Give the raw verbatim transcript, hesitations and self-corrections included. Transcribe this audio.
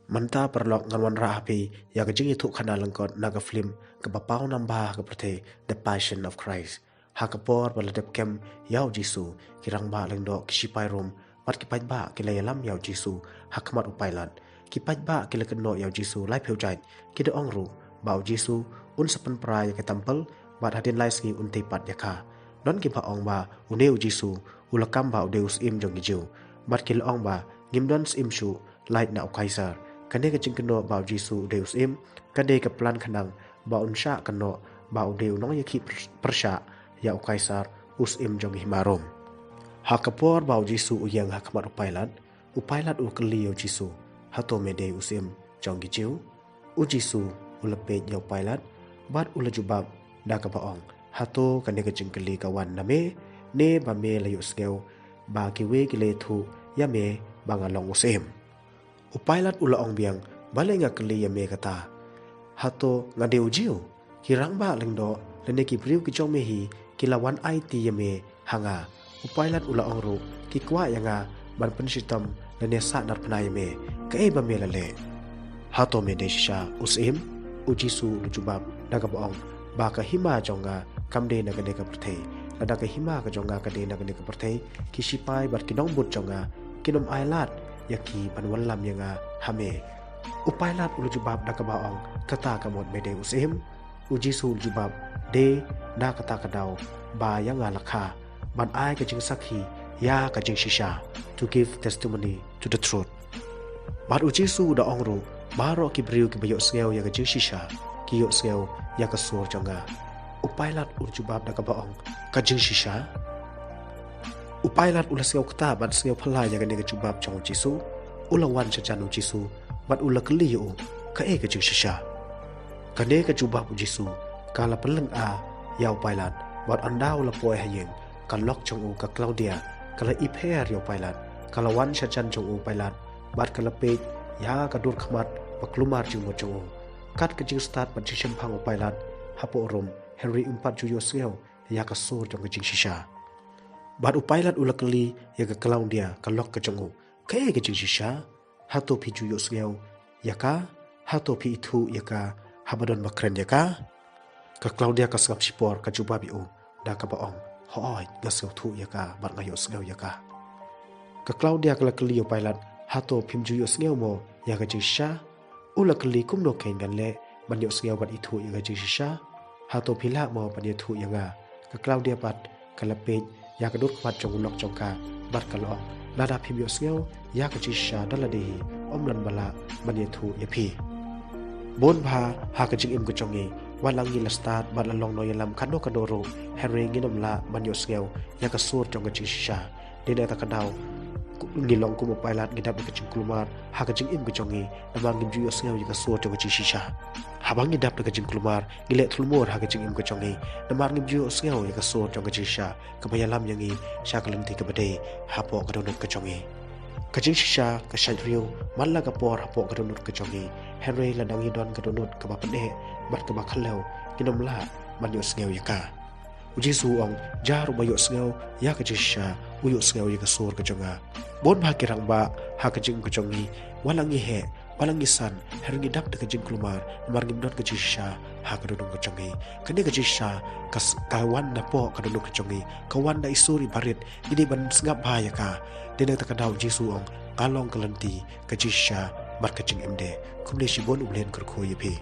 Mynta paralok ngan wanrah ha phi ïa ka jingïathuhkhana lyngkot na ka film kaba paw nam bha ha ka pyrthei, The Passion of Christ. Ha ka por ba la dep kem ïa u Jisu, ki rangbah lyngdoh, ki shipai Rom bad ki paidbah ki la ïalam ïa u Jisu ha khmat u Pailat. Ki paidbah ki la kynnoh ïa u Jisu laiphew jait, ki da ong ruh ba u Jisu un sa pynpra ïa ka templ bad hadien lai sngi un tei pat ïa ka. Don kiba ong ba une u Jisu u la kam ba u dei u syiem jong ki Jiw, bad ki la ong ba ngim don syiem shuh, lait na u Kaisar. Kane ka jingkynnoh ba u Jisu u dei u syiem ka dei ka plan khnang ba un shah kynnoh ba u dei u nongïakhih pyr-, pyrshah ïa u Kaisar, u syiem jong ki hima Rom. Ha ka por ba u Jisu u ïeng ha khmat u Pailat, u Pailat u kylli ïa u Jisu, "Hato me dei u syiem jong ki Jiw?" U Jisu u la peit ïa u Pailat bad u la jubab da kaba ong, "Hato kane ka jingkylli ka wan na me, ne ba me la ïohsngew ba kiwei ki la ïathuh ïa me ba nga long u syiem?" U Pailat u la ong biang, "Balei nga kylli ïa me kata? Hato nga dei u Jiw? Ki rangbah lyngdoh lane ki briew ki jong me hi ki la wan aiti ïa me ha nga." U Pailat u la ong ruh, "Ki kwah ïa nga ban pynshitom lane sahnarphna ïa me. Kaei ba me la leh? Hato me dei shisha u syiem?" U Jisu u la jubab da kaba ong ba, "Ka hima jong nga kam dei na kane ka pyrthei. Lada ka hima ka jong nga ka dei na kane ka pyrthei, ki shipai bad ki nongbud jong nga kin ym ailad ïa ki ban wallam ïa nga ha me." U Pailat u la jubab da kaba ong, "Kata ka mut me dei u syiem?" U Jisu u la jubab, "Dei na kata ka daw ba ïa nga la kha ban ai ka jingsakhi ïa ka jingshisha, to give testimony to the truth." Bad u Jisu u da ong ruh, "Baroh ki briew kiba ïohsngew ïa ka jingshisha ki ïohsngew ïa ka sur jong nga." U Pailat u la jubab da kaba ong, "Ka jingshisha?" U Pailat u la sngewkta bad sngewphylla ïa kane ka jubab jong u Jisu. U la wan shajan u Jisu bad u la kylli ïa u, "Kaei ka jingshisha?" Kane ka jubab u Jisu ka la pynlyngngoh ïa u Pailat, bad ynda u la poi ha ïing, ka lok jong u ka Klaudia ka la ipher ïa u Pailat. Ka la wan shajan jong u Pailat bad ka la peit ïa ka dur khmat ba kulmar jingmut jong u. Kat ka jingstad bad jingshemphang u Pailat hapoh Rom, hynrei um pat ju ïohsngew ïa ka sur jong ka jingshisha. Bad u Pailat u la kylli ïa ka Klaudia ka lok ka jong u, "Kaei ka jingshisha? Hato phi ju ïohsngew ïa ka? Hato phi ithuh ïa ka haba don ba kren ïa ka?" Ka Klaudia ka sngap shipor, ka jubab ïa u da kaba ong, "Hooid, nga sngewthuh ïa ka bad nga ïohsngew ïa ka." Ka Klaudia ka la kylli ïa u Pailat, "Hato phim ju ïohsngew mo ïa ka jingshisha?" U la kylli, "Kumno keiñ ngan leh ban ïohsngew bad ithuh ïa ka jingshisha? Hato phi lah mo ban ïathuh ïa nga?" Ka Klaudia pat ka la peit ïa ka dur khmat jong u lok jong ka bad ka la ong, "Lada phim ïohsngew ïa ka jingshisha da lade hi, ym don ba lah ban ïathuh ïa phi." Bun bha ha ka jingim ka jong ngi, wat la ngi la stad bad la long nongïalam kano kano ruh, hynrei ngin ym lah ban ïohsngew ïa ka sur jong ka jingshisha. Dei na kata ka daw, ngi long kum u Pailat, ngi dap da ka jingkulmar ha ka jingim ka jong ngi namar ngim ju ïohsngew ïa ka sur jong ka jingshisha. Haba ngi dap da ka jingkulmar, ngi leh thulmur ha ka jingim ka jong ngi namar ngim ju ïohsngew ïa ka sur jong ka jingshisha kaba ïalam ïa ngi sha ka lynti kaba dei hapoh ka dohnud ka jong ngi. Ka jingshisha ka shait riew man la ka por hapoh ka dohnud ka jong ngi, hynrei lada ngi don ka dohnud kaba pyndep bad kaba khlaw, ngin ym lah ban ïohsngew ïa ka. U Jisu u ong, "Jar uba ïohsngew ïa ka jingshisha u ïohsngew ïa ka sur ka jong nga." Bun bha ki rangbah ha ka jingim ka jong ngi, wat la ngi heh, wat la ngi san, hynrei ngi dap da ka jingkulmar namar ngim don ka jingshisha ha ka dohnud ka jong ngi. Kane ka jingshisha ka s-, ka wan napoh ka dohnud ka jong ngi, ka wan da i sur i barit. Ngi dei ban sngap bha ïa ka. Dei na kata ka daw u Jisu u ong, "Nga long ka lynti, ka jingshisha bad ka jingim de." Kumne shibun U Blei un kyrkhu ïa phi.